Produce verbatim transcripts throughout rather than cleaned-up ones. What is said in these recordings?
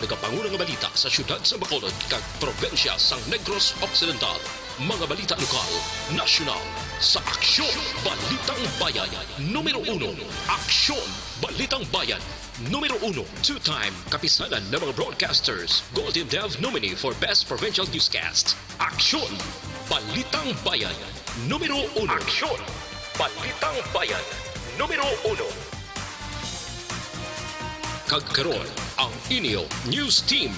Nagapanguna nga balita sa siyudad sa Bacolod kag probinsya sang Negros Occidental. Mga balita lokal, nasyonal, sa Aksyon Balitang Bayan. Numero uno, Aksyon Balitang Bayan. Numero uno, two-time Kapisanan ng mga Broadcasters Golden Dove nominee for Best Provincial Newscast. Aksyon Balitang Bayan, numero uno. Aksyon Balitang Bayan, numero uno. Kag karon, ang inyo news team.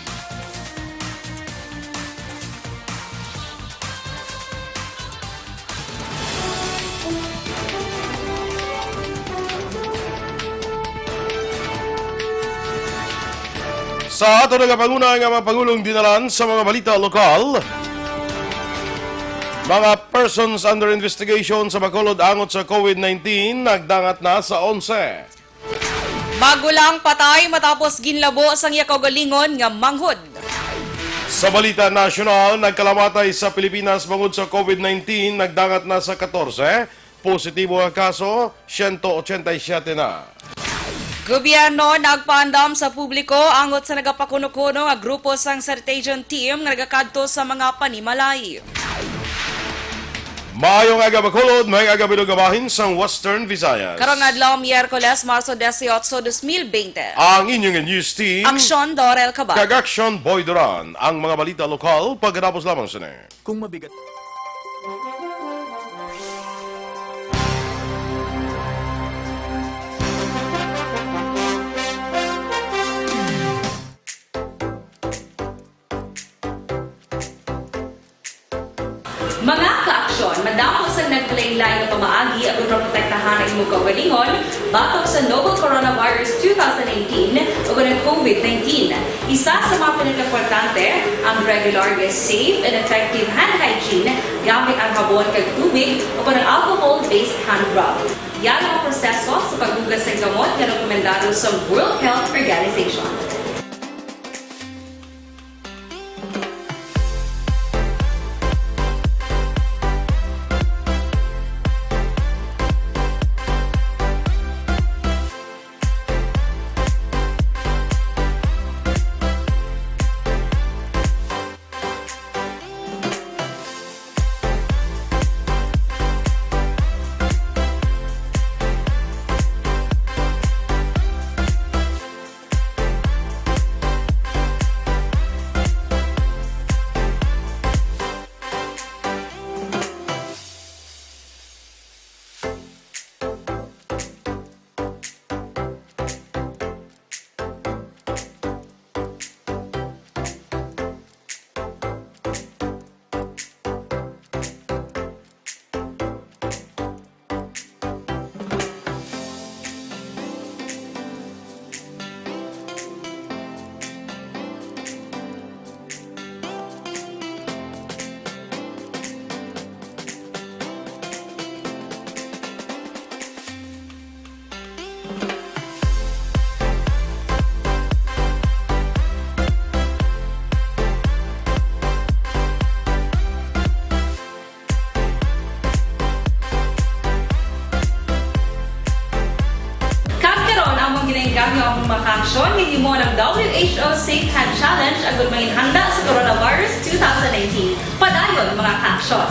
Sa ato nagapanguna nga mga pangulong dinalan sa mga balita lokal, mga persons under investigation sa Bacolod angot sa COVID nineteen nagdangat na sa onse. Magulang patay matapos ginlabo sang iya kaugalingon nga manghod. Sa balita nasyonal, nagkalamatay sa Pilipinas bangod sa COVID nineteen nagdangat na sa katorse, positibo nga kaso, siyento ochenta y siyete na. Gobyerno nagpaandam sa publiko angot sa nagapakuno-kuno nga grupo sang Certagion Team nga nagakadto sa mga panimalay. Maayong aga, Bacolod, maayong aga, bilog nga bahin sang Western Visayas. Karong adlaw, Miyerkules, Marso dieciocho, dos mil veinte. Ang inyong news team, Aksyon Dorel Cabal. Kag Aksyon Boy Duran. Ang mga balita lokal pagkatapos lamang sini. Kung mabigat. Mga ka-aksyon, madamo sang nagkalainlain nga pamaagi aron maprotektahan ang imong kaugalingon batok sa novel coronavirus two thousand nineteen o ang COVID nineteen. Isa sa mga pinakaimportante ang regular nga safe and effective hand hygiene gamit ang habon kag tubig o ang alcohol-based hand rub. Yara ang proseso sa paghugas sang kamot nga rekomendado sa World Health Organization. Kag karon, amon ginaengganyo ang mga kaaksyon nga himo ng W H O Safe Hand Challenge agud manginhanda sa coronavirus two thousand nineteen. Padayon, mga kaaksyon.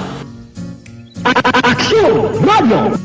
Aksyon Radio!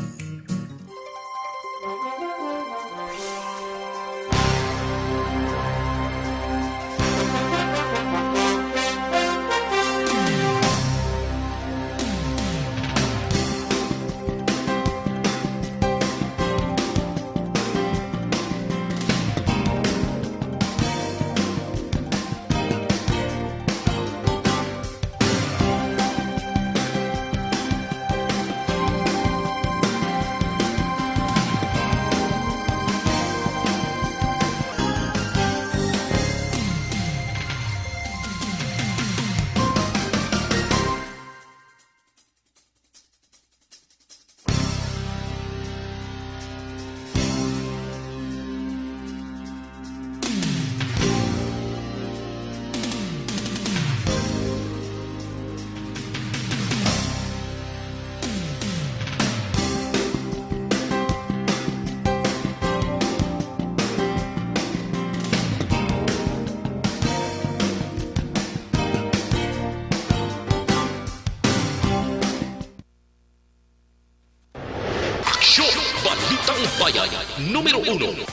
Taumbayan numero uno.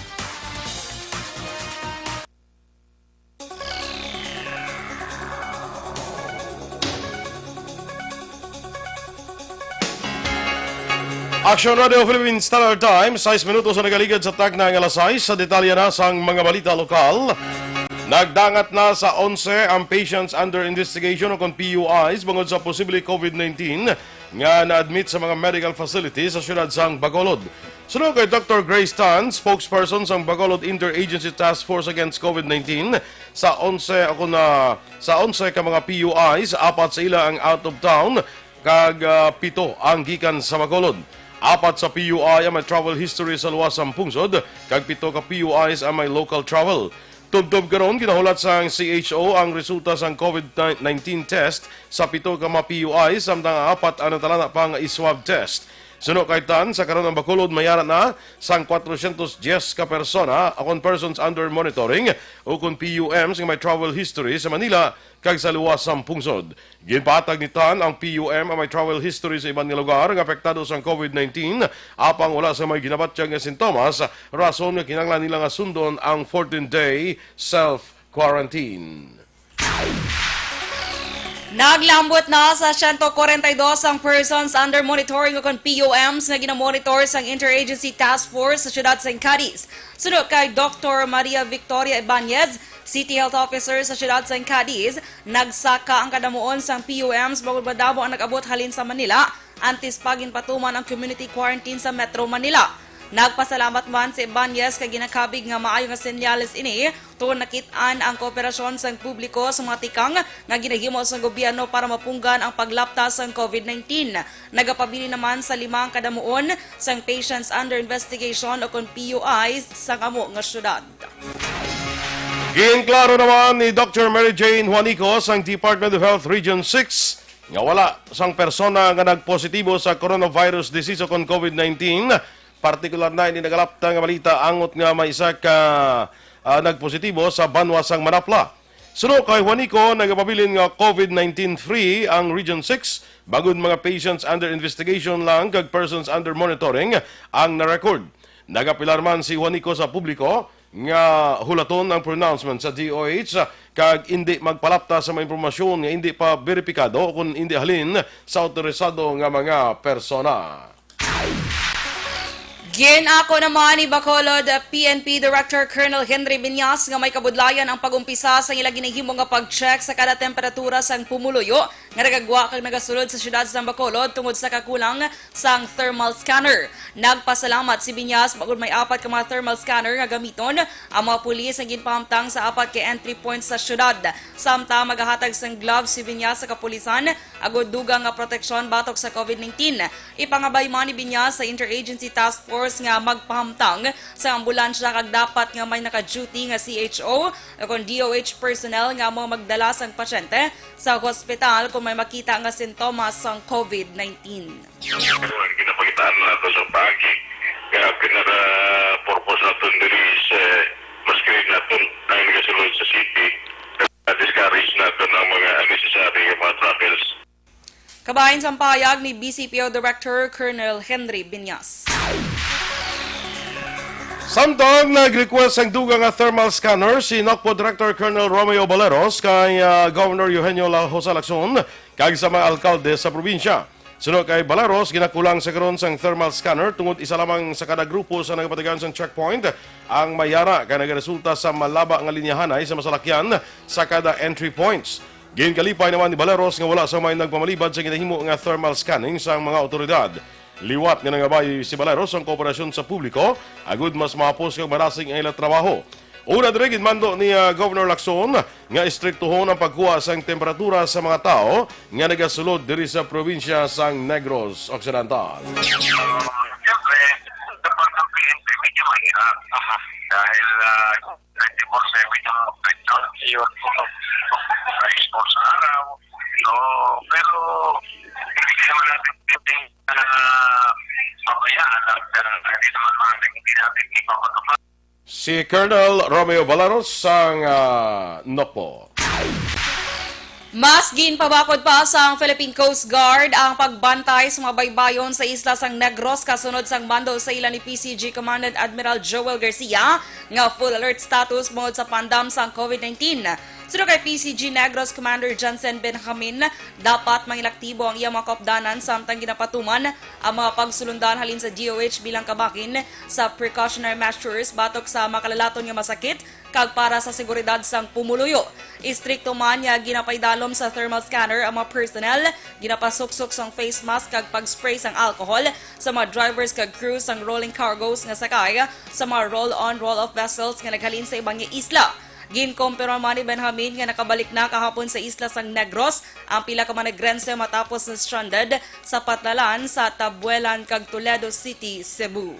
Action Radio Philippine Standard Time, sais minutos ang nagaligad sa takna nga alas sais. Sa detalye na sang mga balita lokal, nagdangat na sa onse ang patients under investigation o kon P U Is bangod sa posible COVID nineteen nga na-admit sa mga medical facilities sa siyudad sang Bacolod. Suno kay Doctor Grace Tan, spokesperson sang Bacolod Interagency Task Force Against COVID nineteen, sa onse ako na sa onse ka mga P U Is, apat sa ila ang out of town, kag, ah, pito ang gikan sa Bacolod. Apat sa P U I ang may travel history sa luwas sang pungsod, kag pito ka P U Is ang may local travel. Tubtob karon, ginahulat sang C H O ang resulta sang COVID nineteen test sa pito ka mga P U Is, samtang ang apat ang natalana pa nga i-swab test. Suno kay Tan, sa karon ang Bacolod may ara na sang kwatrosyentos dyes ka persona, akon persons under monitoring, ukon P U Ms nga may travel history sa Manila kag sa luwas sang pungsod. Ginpatag ni Tan ang P U M ang may travel history sa iban nga lugar nga apektado sang COVID nineteen, apang wala sa may ginabatyag nga sintomas, rason nga kinahanglan nila nga sundon ang fourteen-day self-quarantine. Naglambot na sa siyento kwarenta y dos ang persons under monitoring o kon P U Ms nga ginamonitor sang Interagency Task Force sa siyudad sang Cadiz. Suno kay Doctor Maria Victoria Ibanez, City Health Officer sa siyudad sang Cadiz, nagsaka ang kadamuon sang P U Ms bangod madamo ang nag-abot halin sa Manila, antes pa ginpatuman ang community quarantine sa Metro Manila. Nagpasalamat man si Ibanez kay ginakabig nga maayo nga senyales ini tungod nakit-an ang kooperasyon sang publiko sa mga tikang nga ginahimo sang gobyerno para mapunggan ang paglapta sang COVID nineteen. Nagapabilin naman sa lima ang kadamuon sang patients under investigation o kon P U Is sang amo nga syudad. Ginklaro naman ni Doctor Mary Jane Juanico sang Department of Health Region six nga wala sang persona nga nagpositibo sa coronavirus disease o kon COVID nineteen. Partikular na ini nagalapta nga balita angot nga may isa ka, ah, nagpositibo sa banwa sang Manapla. Suno kay Juanico, nagapabilin nga COVID nineteen free ang Region six, bangod mga patients under investigation lang kag persons under monitoring ang na-record. Nagapilar man si Juanico sa publiko nga hulaton ang pronouncement sa D O H kag indi magpalapta sa mga impormasyon nga indi pa beripikado o kon indi halin sa awtorisado nga mga persona. Ginako naman ni Bacolod P N P Director Colonel Henry Binyas nga may kabudlayan ang pag-umpisa sa ila ginahimo nga pag-check sa kada temperatura sang pumuluyo nga nagagwa kag nagasulod sa siyudad sang Bacolod tungod sa kakulang sang thermal scanner. Nagpasalamat si Binyas bangod may apat ka mga thermal scanner nga gamiton ang mga pulis nga ginpahamtang sa apat ka entry points sa siyudad. Samtang magahatag sang gloves si Binyas sa kapulisan agud dugang nga proteksyon batok sa COVID nineteen. Ipangabay man ni Binyas sa Interagency Task Force nga magpahamtang sa ambulansya kag dapat nga may naka-duty nga C H O o kon D O H personnel nga amo magdala sang pasyente sa hospital kon may makita nga sintomas sang COVID nineteen. Ang ginapangitaan nato sa paagi nga pinaka-purpose naton diri is, eh, mas clear naton ang nagasulod sa city. Discourage naton ang mga unnecessary nga mga travels. Kabahin sang pahayag ni B C P O Director Colonel Henry Binyas. Samtang nag-request sang dugang nga thermal scanner si NOCPO Director Colonel Romeo Baleros kay, ah, Governor Eugenio La-, Jose Lacson kag sa mga alkalde sa probinsya. Suno kay Baleros, ginakulang sa karon sang thermal scanner tungod isa lamang sa kada grupo sa nagapatigayon sang checkpoint ang may ara kay nagaresulta sa malaba nga linyahanay sa masalakyan sa kada entry points. Ginkalipay naman ni Baleros nga wala sa may nagpamalibad sa ginahimo nga thermal scanning sang mga awtoridad. Liwat nga nangabay si Baleros ang kooperasyon sa publiko agud mas mahapos kag marasig ang ila trabaho. Una diri, ginmando ni, ah, Governor Lacson nga estriktohon ang pagkuha sang temperatura sa mga tawo nga nagasulod diri sa probinsya sang Negros Occidental. Siyempre, kapag ang P N P, medyo mahirap. Aha. Dahil, ah, twenty-four seven yung operation. Yun. Twenty-four sa araw. So, pero, hindi naman natin pwedeng, ah, pabayaan at, ah, hindi naman maaaring hindi natin ipapatupad. Si Colonel Romeo Balaros sang, ah, NOCPO. Mas ginpabakod pa sang Philippine Coast Guard ang pagbantay sa mga baybayon sa isla sang Negros kasunod sang mando sa ila ni P C G Commandant Admiral Joel Garcia nga full alert status tungod sa pandam sang COVID nineteen. Suno kay P C G Negros Commander Johnson Benjamin, dapat mangin aktibo ang iyang mga kaupdanan samtang ginapatuman ang mga pagsulundan halin sa D O H bilang kabahin sa precautionary measures batok sa makalalaton nga masakit kag para sa seguridad sang pumuluyo. Istrikto man nga ginapaidalom sa thermal scanner ang mga personnel, ginapasuksok sang face mask kag pag-spray sang alcohol sa mga drivers kag crew sang rolling cargos nga sakay sa mga roll-on, roll-off vessels nga naghalin sa iban nga isla. Ginkumpirma man ni Benjamin nga nakabalik na kahapon sa isla sang Negros ang pila ka mga Negrense matapos na stranded sa patlalan sa Tabuelan kag Toledo City, Cebu.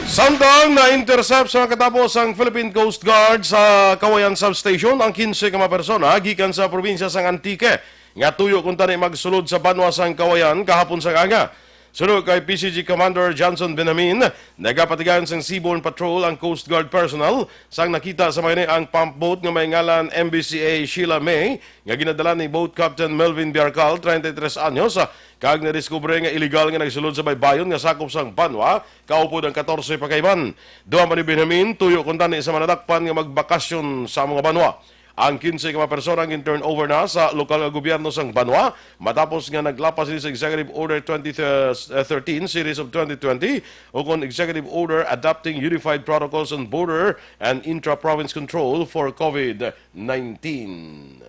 Samtang na-intercept sa nakatapos ang Philippine Coast Guard sa Kawayan Substation ang quince ka mga persona gikan sa probinsya sang Antique nga tuyo kuntani magsulod sa banwa sang Kawayan kahapon sang aga. Suno kay P C G Commander Johnson Benjamin, nagapatigayon sang seaborne patrol ang Coast Guard personnel sang nakita sa mga ini ang pump boat nga may ngalan M B C A Sheila May nga ginadala ni Boat Captain Melvin Biarcal, treinta y tres anyos, kag nadiskubre nga iligal nga nagsulod sa baybayon nga sakop sang banwa, kaupod ang katorse pa ka iban. Dugang pa ni Benjamin, tuyo kuntani sa mga nadakpan nga magbakasyon sa mga banwa. Ang quince ka mga persona ang gin-turn over na sa lokal nga gobyerno sang banwa matapos nga naglapas sini sa Executive Order twenty thirteen series of twenty twenty, ukon Executive Order Adopting Unified Protocols on Border and Intra-Province Control for COVID nineteen.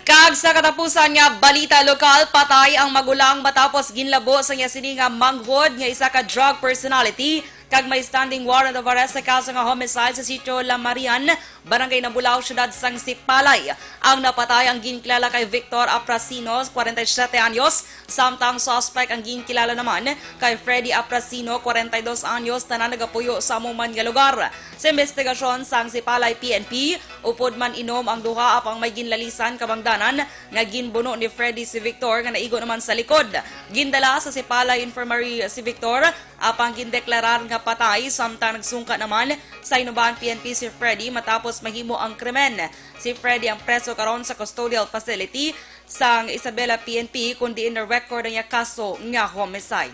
Kag sa katapusan nga balita lokal, patay ang magulang matapos ginlabo sa iya sini nga manghod nga isa ka drug personality kag may standing warrant of arrest sa kaso nga homicide sa sitio La Marian, Barangay Nabulao, siyudad sang Sipalay. Ang napatay ang ginkilala kay Victor Aprasino, kwarenta y siyete anyos, samtang suspect ang ginkilala naman kay Freddy Aprasino, kwarenta y dos anyos, tanan nagapuyo sa amo man nga lugar. Sa investigasyon sang Sipalay P N P, upod man inom ang duha apang may ginlalisan kabangdanan nga ginbuno ni Freddy si Victor nga naigo naman sa likod. Gindala sa Sipalay Infirmary si Victor apang gindeklarar nga patay, samtang nagsungka naman sa Hinoban P N P si Freddy matapos mahimo ang krimen. Si Freddy ang preso karon sa custodial facility sang Isabela P N P, kun diin na-record ang iya kaso nga homicide.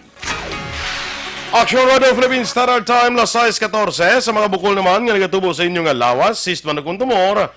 Action Radio Philippine Standard Time, las sais katorse. Sa mga bukol naman nga nagatubo sa inyo nga lawas, cyst man o tumor,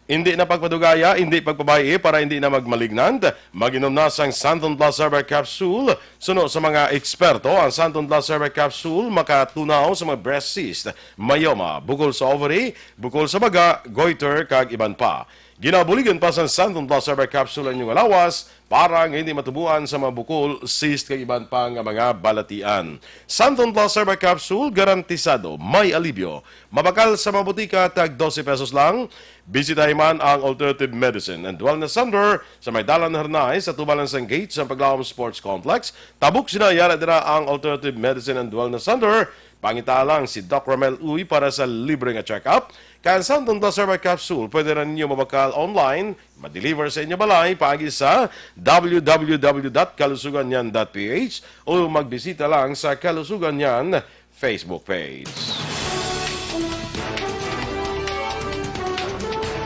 indi na pagpadugaya, indi pagpabayi para indi na magmalignant, mag-inom na sang Santon Plus Herbal Capsule. Suno sa mga eksperto, ang Santon Plus Herbal Capsule makatunaw sa mga breast cyst, myoma, bukol sa ovary, bukol sa baga, goiter, kag iban pa. Ginabuligan pa sang Santon Plus Herbal Capsule ang inyong lawas para nga hindi matubuan sa mga bukol, cyst, kag iban pa nga mga balatian. Santon Plus Herbal Capsule, garantisado may alibyo. Mabakal sa mga butika, tag dose pesos lang. Bisitahi man ang Alternative Medicine and Wellness Center sa may Dalan Hernay, sa tubalan sang gate sa Paglaom Sports Complex. Tabok sina, yara dira ang Alternative Medicine and Wellness Center. Pangita lang si Doc Romel Uy para sa libre nga check-up. Kay ang Santon Plus Herbal Capsule, pwede ra ninyo mabakal online, ma-deliver sa inyo balay paagi sa w w w dot kalusuganyan dot p h o magbisita lang sa Kalusuganyan Facebook page.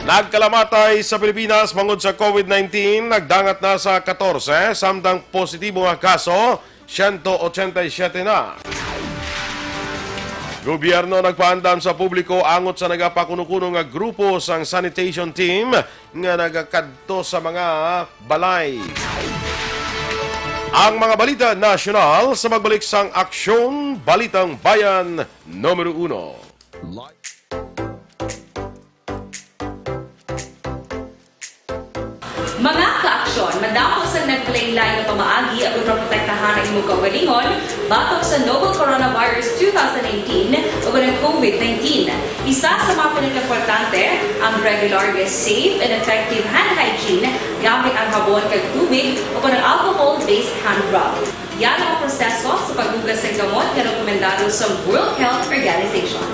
Nagkalamatay sa Pilipinas bangod sa COVID nineteen, nagdangat na sa katorse, samtang positibo nga kaso, siyento otsenta y siyete na. Gobyerno nagpaandam sa publiko angot sa nagapakuno-kuno nga grupo sang sanitation team nga nagakadto sa mga balay. Ang mga balita nasyonal sa pagbalik sang Aksyon Balitang Bayan Numero Uno. Mga ka-aksyon, madamo sang naglain-lain nga pamaagi aron maprotektahan ang imong kaugalingon batok sa novel coronavirus two thousand nineteen o ang COVID nineteen. Isa sa mga pinakaimportante, ang regular nga safe and effective hand hygiene gamit ang habon kag tubig o ang alcohol-based hand rub. Yara ang proseso sa paghugas sang gamot nga rekomendado sa World Health Organization.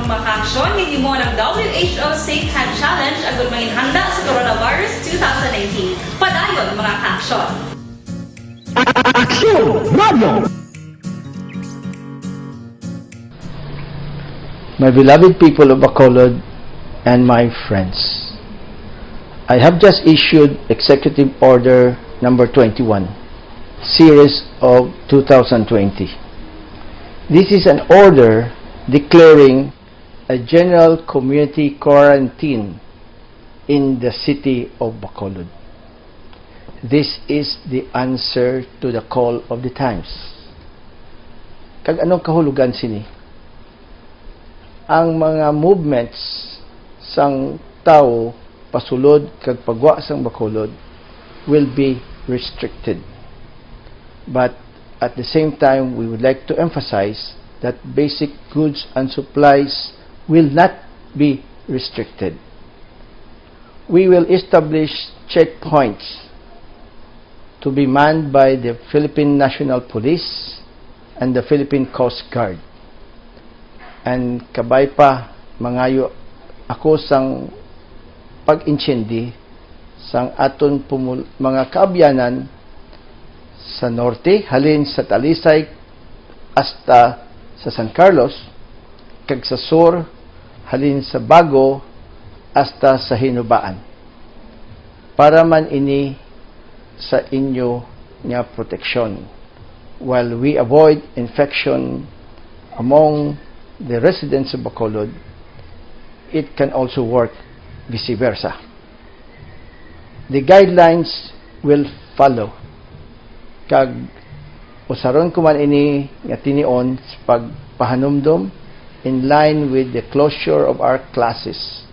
Mga kaaksyon, gihimo ang W H O Safe Hand Challenge agud mangin handa sa coronavirus two thousand nineteen. Padayon, mga kaaksyon. Aksyon Radio! My beloved people of Bacolod and my friends, I have just issued Executive Order number twenty-one, series of two thousand twenty. This is an order declaring a general community quarantine in the city of Bacolod. This is the answer to the call of the times. Kag anong kahulugan sini? Ang mga movements sang tawo pasulod kag pagwa sang Bacolod will be restricted. But at the same time, we would like to emphasize that basic goods and supplies will not be restricted. We will establish checkpoints to be manned by the Philippine National Police and the Philippine Coast Guard. And kabay pa, mangayo ako sang pag-intindi sang aton pumul-, mga kaabyanan sa norte, halin sa Talisay hasta sa San Carlos, kag sa sur, halin sa Bago hasta sa Hinubaan. Para man ini sa inyo nga proteksyon, while we avoid infection among the residents of Bacolod, it can also work vice versa. The guidelines will follow, kag usaron ko man ini nga tinion sa pagpahanumdom in line with the closure of our classes,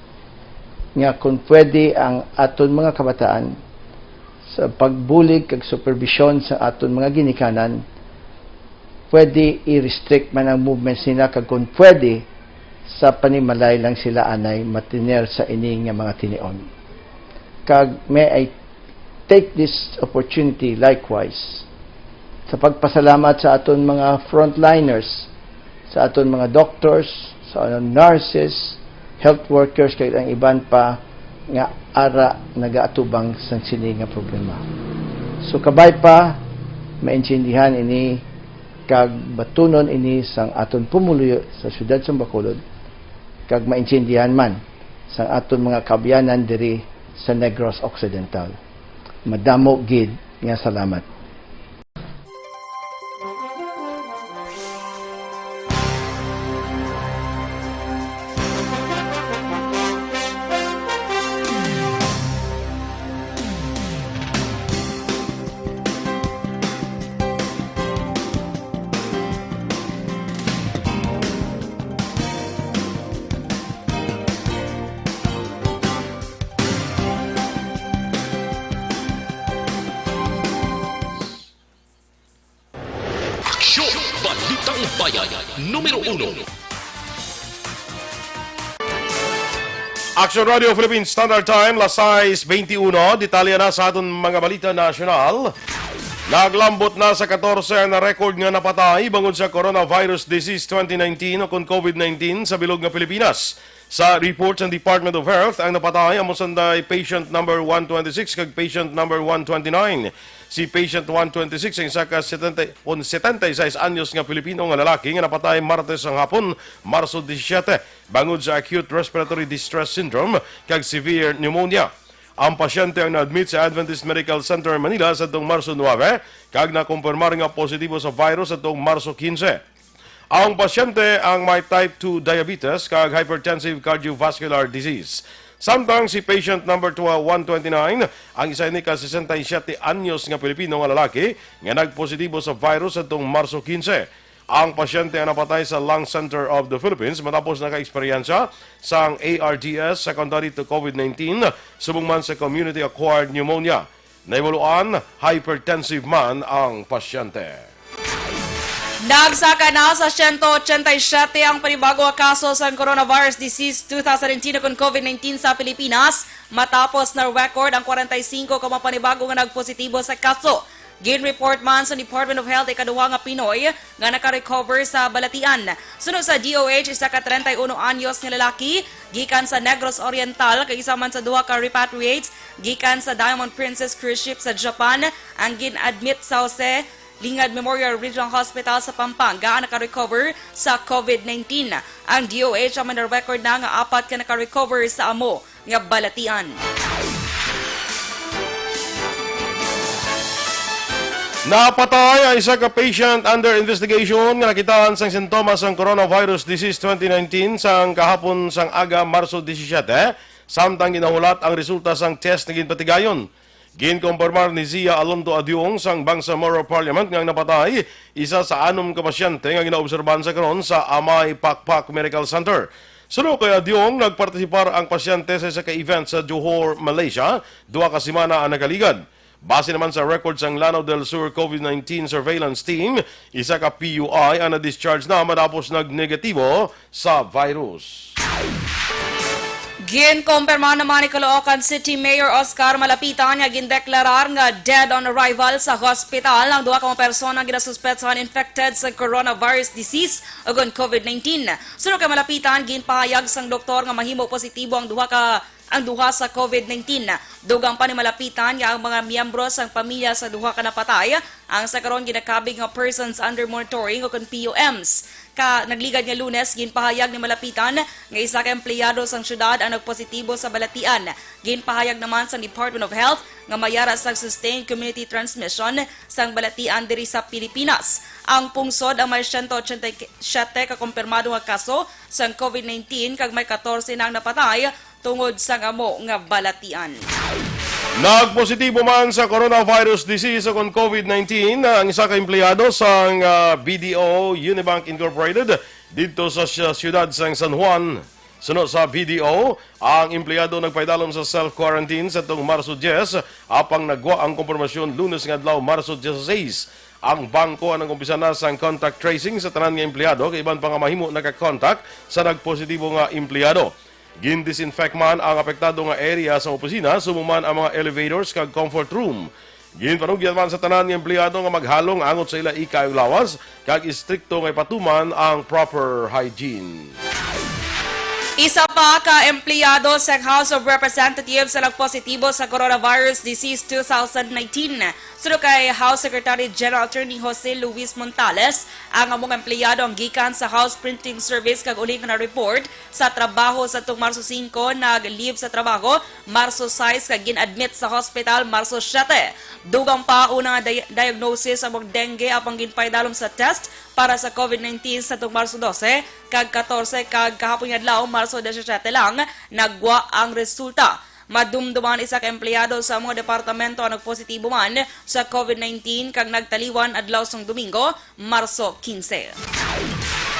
nga kon pwede ang aton mga kabataan sa pagbulig kag superbisyon sa aton mga ginikanan, pwede i-restrict man ang movements nila, kag kon pwede, sa panimalay lang sila anay matiner sa ini nga mga tinion. Kag may I take this opportunity likewise sa pagpasalamat sa aton mga frontliners, sa aton mga doctors, sa aton nurses, health workers, kag ang iban pa nga ara nagaatubang sang sini nga problema. So kabay pa, maintindihan ini kag batunon ini sang aton pumuluyo sa siyudad sang Bacolod, kag maintindihan man sang aton mga kaabyanan diri sa Negros Occidental. Madamo gid nga salamat. Aksyon! Balitang Bayan, numero uno. Action Radio Philippine Standard Time, las sais beintiuno. Detalye na sa aton mga balita nasyonal. Naglambot na sa katorse ang na-record nga napatay bangod sa coronavirus disease twenty nineteen o kon COVID nineteen sa bilog nga Pilipinas. Sa report sa Department of Health, ang napatay amo sanday patient number one twenty-six kag patient number one twenty-nine. Si patient one twenty-six ang isa ka setenta, kon setenta y seis anyos nga Pilipino nga lalaki nga napatay Martes sang hapon, Marso disisiete, bangod sa acute respiratory distress syndrome kag severe pneumonia. Ang pasyente ang na-admit sa Adventist Medical Center Manila sadtong Marso nuebe kag nakumpirmar nga positibo sa virus sadtong Marso kinse. Ang pasyente ang may type two diabetes kag hypertensive cardiovascular disease. Samtang si patient number one twenty-nine, ang isa ini ka sesenta y siyete anyos nga Pilipino nga lalaki nga nagpositibo sa virus adtong Marso kinse. Ang pasyente ang napatay sa Lung Center of the Philippines matapos naka-eksperyensya sang A R D S secondary to COVID nineteen, subong man sa community-acquired pneumonia. Nahibaluan, hypertensive man ang pasyente. Nagsaka na sa siyento otsenta y siyete ang panibago nga kaso sang coronavirus disease two thousand nineteen ukon COVID nineteen sa Pilipinas, matapos na-record ang kwarenta y singko ka mga panibago nga nagpositibo sa kaso. Gin-report man sa Department of Health ikaduha nga Pinoy nga naka-recover sa balatian. Suno sa D O H, isa ka treinta y uno anyos nga lalaki gikan sa Negros Oriental, kag isa man sa duha ka repatriates gikan sa Diamond Princess cruise ship sa Japan ang gin-admit sa Jose Lingad Memorial Regional Hospital sa Pampanga ang naka-recover sa COVID nineteen. Ang D O H ang may record na nga apat ka naka-recover sa amo nga balatian. Napatay ang isa ka patient under investigation nga nakitaan sang sintomas sang coronavirus disease twenty nineteen sang kahapon sang aga, Marso disisiete, samtang ginahulat ang resulta sang test nga ginpatigayon. Ginkumpirmar ni Zia Alondo Adiong sang Bangsamoro Parliament nga ang napatay isa sa anom ka pasyente nga ginaobserbahan sa karon sa Amay Pakpak Medical Center. Suno kay Adiong, nagpartisipar ang pasyente sa isa ka event sa Johor, Malaysia, duha ka semana ang nakaligad. Base naman sa record sang Lanao del Sur COVID nineteen Surveillance Team, isa ka P U I ang na-discharge na matapos nag-negatibo sa virus. Ginkumpirma naman ni Caloocan City Mayor Oscar Malapitan nga gindeklarar nga dead on arrival sa hospital ang duha ka mga persona nga ginasuspetsahan infected sa coronavirus disease ug ang COVID nineteen. Suno kay Malapitan, ginpahayag sang doktor nga mahimo positibo ang duha ka ang duha sa COVID nineteen. Dugang pa ni Malapitan nga ang mga miyembro sang pamilya sa duha ka napatay ang sa karon ginakabig nga persons under monitoring o kon P U Ms. Ka nagligad nga Lunes, ginpahayag ni Malapitan nga isa ka empleyado sang syudad ang nagpositibo sa balatian. Ginpahayag naman sang Department of Health nga may ara sang sustained community transmission sang balatian diri sa Pilipinas. Ang pungsod ang may siyento otsenta y siyete ka kumpirmado nga kaso sang COVID nineteen kag may katorse na ang napatay tungod sang amo nga balatian. Nagpositibo man sa coronavirus disease o kon COVID nineteen ang isa ka empleyado sang, ah, B D O Unibank Incorporated didto sa sy-, siyudad sang San Juan. Suno sa B D O, ang empleyado nagpaidalom sa self-quarantine sadtong Marso diyes, apang nagwa ang kumpirmasyon Lunes nga adlaw, Marso dieciséis. Ang bangko ang nag-umpisa na sang contact tracing sa tanan nga empleyado kag iban pa nga mahimo naka-contact sa nagpositibo nga empleyado. Gin-disinfect man ang apektado nga area sa opisina, subong man ang mga elevators kag comfort room. Ginpanugyan man sa tanan nga empleyado nga maghalong angot sa ila ikaayong lawas kag istrikto nga ipatuman ang proper hygiene. Isa pa ka empleyado sa House of Representatives ang nagpositibo sa coronavirus disease two thousand nineteen. Suno kay House Secretary General Attorney Jose Luis Montales, ang among empleyado ang gikan sa House Printing Service kag uling na-report sa trabaho sadtong Marso singko, nag-leave sa trabaho Marso sais kag gin-admit sa hospital Marso siyete. Dugang pa, una nga dia-, diagnosis ang mga dengue apang ginpaidalom sa test para sa COVID nineteen sadtong Marso dose kag katorse, kag kahapon nga adlaw, Marso disisiete lang, nagwa ang resulta. Madumduman, isa ka empleyado sa mga departamento ang nagpositibo man sa COVID nineteen kag nagtaliwan adlaw sang Domingo, Marso kinse.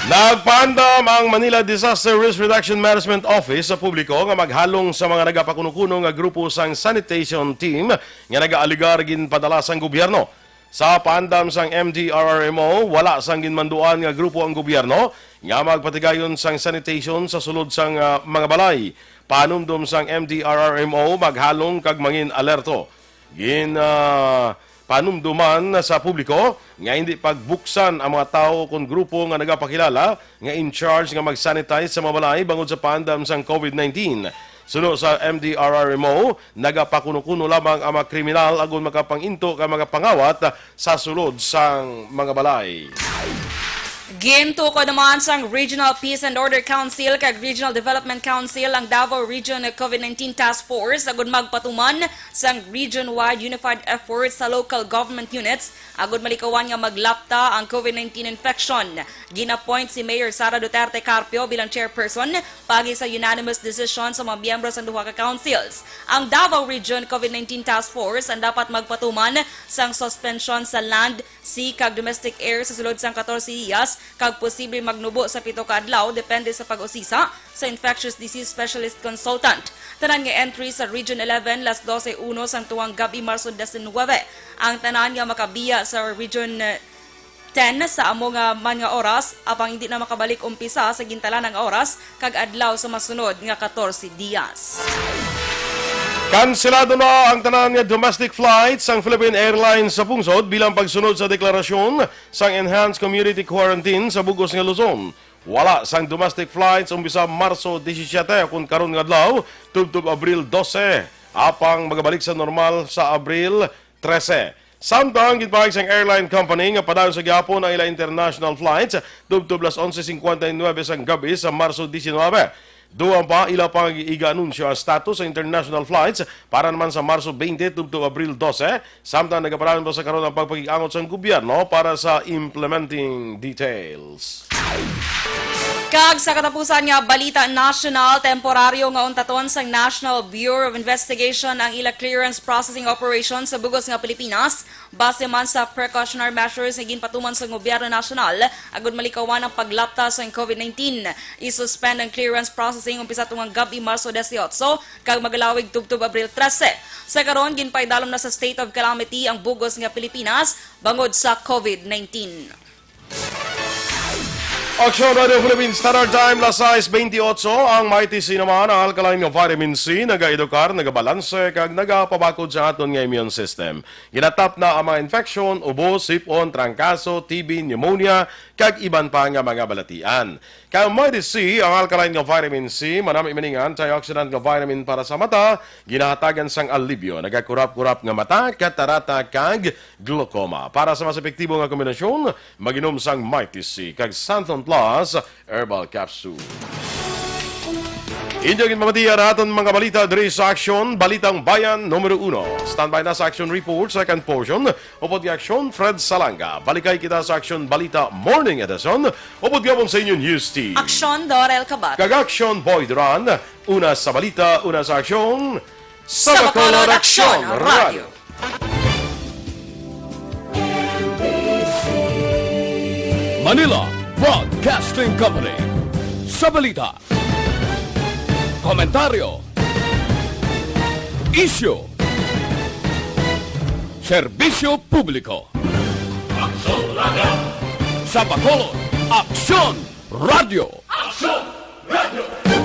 Nagpaandam ang Manila Disaster Risk Reduction Management Office sa publiko nga maghalong sa mga nagapakuno-kuno nga grupo sang sanitation team nga nagaaligar ginpadala sang gobyerno. Sa paandam sang M D R R M O, wala sang ginmanduan nga grupo ang gobyerno nga magpatigayon sang sanitation sa sulod sang, ah, mga balay. Panumdom sang M D R R M O, maghalong kag mangin alerto. Gin, ah, panumduman sa publiko nga hindi pagbuksan ang mga tawo kon grupo nga nagapakilala nga in charge nga mag-sanitize sa mga balay bangod sa paandam sang COVID nineteen. Suno sa M D R R M O, nagapakuno-kuno lamang ang mga kriminal agon makapang-into kag makapangawat sa sulod sang mga balay. Gintukod naman sang Regional Peace and Order Council kag Regional Development Council ang Davao Region COVID nineteen Task Force agud magpatuman sang region-wide unified efforts sa local government units agud malikawan nga maglapta ang COVID nineteen infection. Gin-appoint si Mayor Sara Duterte Carpio bilang chairperson paagi sa unanimous decision sa mga miyembro sang duha ka councils. Ang Davao Region COVID nineteen Task Force ang dapat magpatuman sang suspension sa land, sea, kag domestic air sa sulod sang katorse diyas, kag posible magnubo sa pito ka adlaw, depende sa pag-usisa sa infectious disease specialist consultant. Tanan nga entry sa Region eleven, las dose uno sang tungang gab-i, Marso diecinuebe. Ang tanan nga makabiya sa Region, eh, ten sa amo nga man nga oras, apang hindi na makabalik umpisa sa gintalanang oras kag adlaw sa masunod nga katorse diyas. Kanselado na ang tanan nga domestic flights sang Philippine Airlines sa pungsod bilang pagsunod sa deklarasyon sang Enhanced Community Quarantine sa bug-os nga Luzon. Wala sang domestic flights umpisa Marso disisiete, kon karon nga adlaw, tubtob Abril dose, apang magabalik sa normal sa Abril trese. Samtang ginpahayag sang airline company nga padayon sa gihapon ang ila international flights tubtob las onse cincuenta y nueve sang gab-i sa Marso diecinuebe. Dugang pa, ila pa nga iga-anunsyo ang status sa international flights para naman sa Marso twenty tubtob Abril dose, samtang nagapadayon pa sa karon ang pagpakig-angot sang gobyerno para sa implementing details. Kag sa katapusan nga balita nasyonal, temporaryo nga untaton sang National Bureau of Investigation ang ila clearance processing operation sa bugos nga Pilipinas, base man sa precautionary measures nga ginpatuman sa gobyerno nasyonal agud malikawan ang paglapta sang covid nineteen. I-suspend ang clearance processing umpisa tungang gab-i Marso dieciocho kag magalawig tubtob Abril trese. Sa karon, ginpaidalom na sa state of calamity ang bugos nga Pilipinas bangod sa covid nineteen. Aksyon Radio Philippine Standard Time, las sais bentiocho. Ang Mighty C naman, ang alkaline nga vitamin C, nagaedukar, nagabalanse, kag nagapabakod sa aton nga immune system. Ginatap na ang mga infection, ubo, sipon, trangkaso, T B, pneumonia, kag iban pa nga mga balatian. Kay ang Mighty C, ang alkaline nga vitamin C, manami man ning antioxidant nga vitamin para sa mata, ginahatagan sang alibyo, nagakurap-kurap nga mata, katarata, kag glaucoma. Para sa mas epektibo nga kombinasyon, mag-inom sang Mighty C kag Santon Plus Herbal Capsule. Inyo ginpamatian ang aton mga balita diri sa Aksyon, Balitang Bayan numero uno. Standby na sa Aksyon Report, second portion, upod kay Aksyon Fred Salanga. Balikay kita sa Aksyon Balita Morning Edition, upod gihapon sa inyo News Team. Aksyon Dorel Kabat. Kag Aksyon Boy Duran. Una sa balita, una sa aksyon, sa Bacolod Aksyon Radio. Manila Broadcasting Company. Sa balita, komentaryo, isyu, serbisyo publiko. Aksyon Radio. Sa Bacolod, Aksyon Radio. Aksyon Radio.